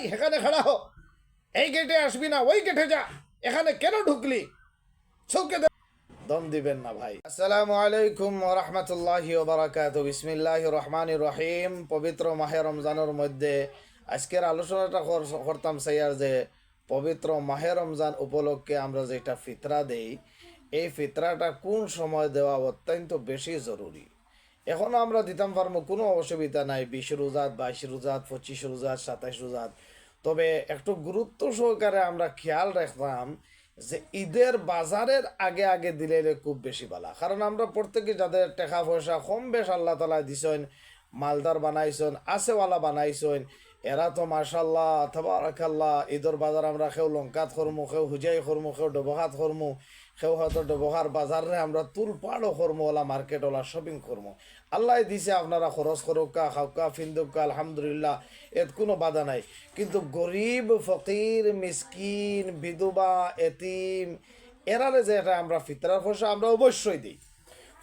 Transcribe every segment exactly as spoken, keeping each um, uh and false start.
সেখানে খাড়া হ, এই গেটে আসবি না, ওই গেটে যা, এখানে কেন ঢুকলি? চোখে দে-, দম দিবেন না ভাই। আসসালামু আলাইকুম ওয়া রাহমাতুল্লাহি ওয়া বারাকাতুহু। বিসমিল্লাহির রহমানির রহিম। পবিত্র মাহে রমজানের মধ্যে আজকের আলোচনাটা কর-, করতাম চাইয়ার যে পবিত্র মাহে রমজান উপলক্ষে আমরা যেটা ফিতরা দেই, এই ফিতরাটা কোন সময় দেওয়া অত্যন্ত বেশি জরুরি। এখনো আমরা দিতাম পারমু, কোনো অসুবিধা নাই, বিশ রোজাত, বাইশ রোজাত, পঁচিশ রোজাত, সাতাইশ রোজাত। তবে একটু গুরুত্ব সহকারে আমরা খেয়াল রাখতাম যে ঈদের বাজারের আগে আগে দিলে খুব বেশি ভালা, কারণ আমরা প্রত্যেকে যাদের টাকা পয়সা কম বেশ আল্লাহ তালা দিছইন, মালদার বানাইছইন, আছেওয়ালা বানাইছইন, এরা তো মাশাল্লাহ তাবারাকাল্লাহ, ঈদর বাজার আমরা কেউ লঙ্কাত করমু, কেউ হুজাই করমু, কেউ ডবহাত করমু, কেউ হয়তো ডবহার বাজাররে আমরা তুলপাড়ও করমু, ওলা মার্কেট, ওলা শপিং করমু। আল্লাহ দিছে, আপনারা খরচ করুক্কা, খাউক্কা, ফিন্দুক্কা, আলহামদুলিল্লাহ, এত কোনো বাধা নাই। কিন্তু গরিব, ফকির, মিসকিন, বিধবা, এতিম, এরারে যে এটা আমরা ফিতরার পয়সা আমরা অবশ্যই দিই।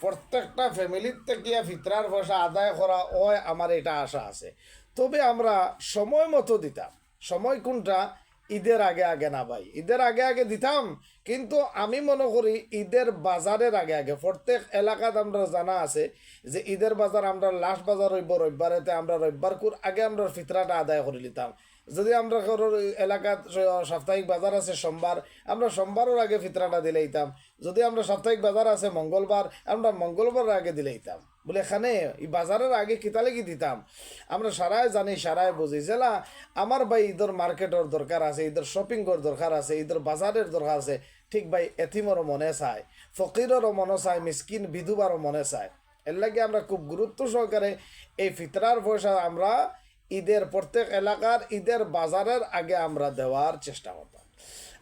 প্রত্যেকটা ফ্যামিলির থেকে ফিতরার পয়সা আদায় করা হয়, আমার এটা আশা আছে। তবে আমরা সময় মতো দিতাম। সময় কোনটা? ঈদের আগে আগে না ভাই, ঈদের আগে আগে দিতাম। কিন্তু আমি মনে করি ঈদের বাজারের আগে আগে, প্রত্যেক এলাকাত আমরা জানা আছে যে ঈদের বাজার আমরা লাস্ট বাজার হইব রবিবারেতে, আমরা রবিবার কুর আগে আমরা ফিতরাটা আদায় করে নিতাম। যদি আমরা কারোর এলাকাত স-, সাপ্তাহিক বাজার আছে সোমবার, আমরা সোমবারের আগে ফিতরাটা দিলাইতাম। যদি আমরা সাপ্তাহিক বাজার আছে মঙ্গলবার, আমরা মঙ্গলবারের আগে দিলাইতাম। বলে, এখানে এই বাজারের আগে কিতা লাগি দিতাম? আমরা সারায় জানি, সারায় বুঝি। যেলা আমার ভাই ঈদর মার্কেটর দরকার আছে, ঈদর শপিংর দরকার আছে, ঈদর বাজারের দরকার আছে, ঠিক ভাই এতিমরও মনে চায়, ফকিররও মনে চায়, মিসকিন বিধবারও মনে চায়। এর লাগি আমরা খুব গুরুত্ব সহকারে এই ফিতরার পয়সা আমরা ঈদের প্রত্যেক এলাকার ঈদের বাজারের আগে আমরা দেওয়ার চেষ্টা করতাম।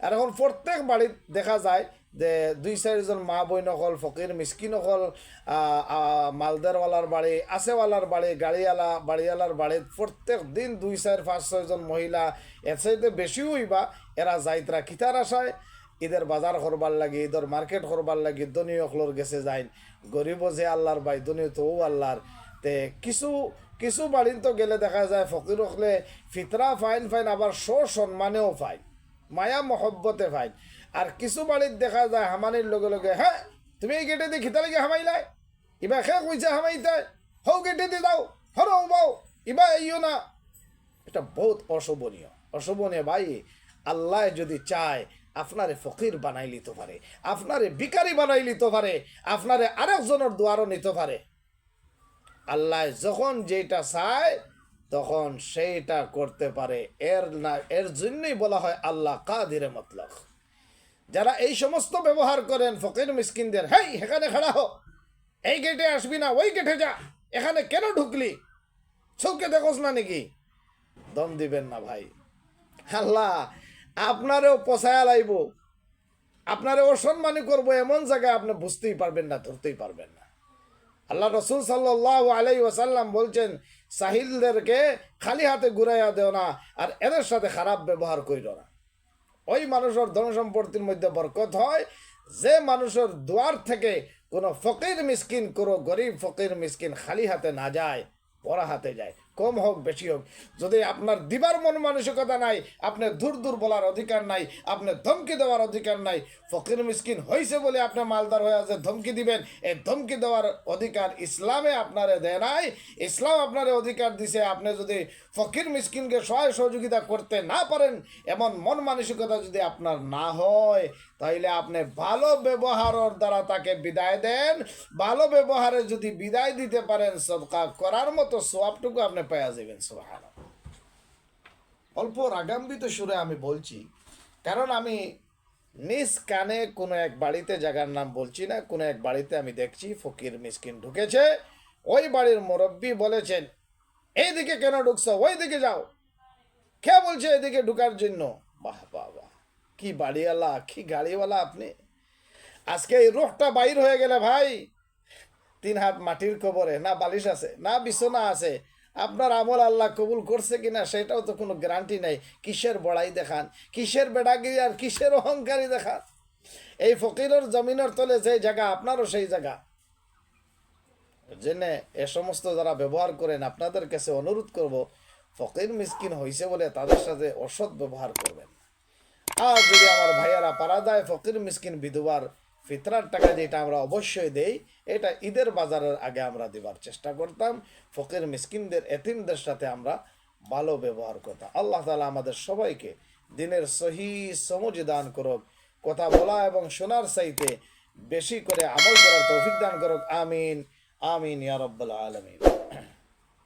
আর এখন প্রত্যেক বাড়িত দেখা যায় যে দুই চারিজন মা বইন অকল, ফকির মিসকিন অকল, আ, আ, মালদারওয়ালার বাড়ি, আছেওয়ালার বাড়ি, গাড়িওয়ালা, বাড়িওয়ালার বাড়িত প্রত্যেক দিন দুই, চার, পাঁচ, ছয়জন মহিলা, এর চাইতে বেশিও হইবা, এরা যাইতরা কিতার আশায়? ঈদের বাজার করবার লাগি, ঈদর মার্কেট করবার লাগি, ধনী অকলর গেছে যাইন। গরিবও যে আল্লাহর ভাই, ধনী তো ও আল্লাহর। তে কিছু, কিছু বাড়িন তো গেলে দেখা যায় ফকির অকলে ফিতরা ফাইন ফাইন, আবার সসম্মানেও ফাইন, মায়া মহব্বতে ফাইন। আর কিছু বাড়িত দেখা যায় হামানির লগে লগে, "হ্যাঁ, তুমি এই গেটে দিয়ে খিতা লাগি হামাইলায়? ইবা খে কইছে হামাইতে? হউ গেটে দিয়ে দাও, হরো বাও, ইবা এইও না।" এটা বহুত অশোভনীয়, অশোভনীয় ভাই। আল্লাহ যদি চায়, আপনারে ফকির বানাই লিতে পারে, আপনারে ভিখারি বানাই লিতে পারে, আপনারে আরেকজনের দুয়ারও নিতে পারে। আল্লাহ যখন যেটা চায়, তখন সেইটা করতে পারে। এর না, এর জন্যই বলা হয় আল্লাহ কাদিরে মতলক। যারা এই সমস্ত ব্যবহার করেন ফকির মিসকিনদের, "হেই, এখানে খাড়া হ, এই গেটে আসবি না, ওই গেটে যা, এখানে কেন ঢুকলি? চোখে দেখোস না নাকি?" দম দিবেন না ভাই। আল্লাহ আপনারেও পচায়া লাইব, আপনারে অসম্মানী করব এমন জায়গায় আপনি বুঝতেই পারবেন না, ধরতেই পারবেন না। আল্লাহ রসুল সাল্লাল্লাহু আলাইহি ওয়াসাল্লাম বলছেন, "সাইলদেরকে খালি হাতে ঘুরাইয়া দেও না, আর এদের সাথে খারাপ ব্যবহার করিও না।" ওই মানুষের ধন সম্পত্তির মধ্যে বরকত হয়, যে মানুষের দুয়ার থেকে কোনো ফকির মিসকিন, কোনো গরিব ফকির মিসকিন খালি হাতে না যায়, ভরা হাতে যায়, কম হোক বেশি হোক। যদি আপনার দিবার মন মানসিকতা নাই, আপনি দূর দূর বলার অধিকার নাই, আপনি ধমকি দেওয়ার অধিকার নাই। ফকির মিসকিন হইছে বলে আপনি মালদার হয়ে যে ধমকি দিবেন, এই ধমকি দেওয়ার অধিকার ইসলামে আপনারে দেয় নাই। ইসলাম আপনারে অধিকার দিছে, আপনি যদি ফকির মিসকিনকে সহায় সহযোগিতা করতে না পারেন, এমন মন মানসিকতা যদি আপনার না হয়, তাইলে আপনি ভালো ব্যবহারের দ্বারা তাকে বিদায় দেন। ভালো ব্যবহারে যদি বিদায় দিতে পারেন, সদকা করার মতো সওয়াবটুকু আপনি পেয়ে যাবেন। সুবহানাল্লাহ। অল্প রাগান্বিত সুরে আমি বলছি, কারণ আমি নিজ কানে কোনো এক বাড়িতে, জায়গার নাম বলছি না, কোনো এক বাড়িতে আমি দেখছি ফকির মিসকিন ঢুকেছে। ওই বাড়ির মুরব্বি বলেছেন, "এইদিকে কেন ঢুকছো? ওইদিকে যাও।" কে বলছে এদিকে ঢুকার জন্য? বাহ, বাহ, বাহ, কি বাড়িওয়ালা, কি গাড়িওয়ালা আপনি। আজকে এই রুহটা বাইর হয়ে গেলে ভাই, তিন হাত মাটির কবরে, না বালিশ আছে, না বিছনা আছে। আপনার আমল আল্লাহ কবুল করছে কিনা সেটাও তো কোনো গ্যারান্টি নাই। কিসের বড়াই দেখান, কিসের বেড়াগিরি আর কিসের অহংকারী দেখান। এই ফকিরের জমিনের তলে যে জায়গা, আপনারও সেই জায়গা। এর জন্যে এ সমস্ত যারা ব্যবহার করেন, আপনাদের কাছে অনুরোধ করব, ফকির মিসকিন হইছে বলে তাদের সাথে অসৎ ব্যবহার করবেন না। আর যদি আমার ভাইয়ারা পারা যায় ফকির মিসকিন বিধবার ফিতরার টাকা যেটা আমরা অবশ্যই দেই, এটা ঈদের বাজারের আগে আমরা দিবার চেষ্টা করতাম। ফকির মিসকিনদের, এতিমদের সাথে আমরা ভালো ব্যবহার করতাম। আল্লাহ তাআলা আমাদের সবাইকে দিনের সহি সমঝ দান করুক, কথা বলা এবং শোনার চাইতে বেশি করে আমল করার তৌফিক দান করুক। আমিন, আমিন ইয়া রাব্বাল আলামিন।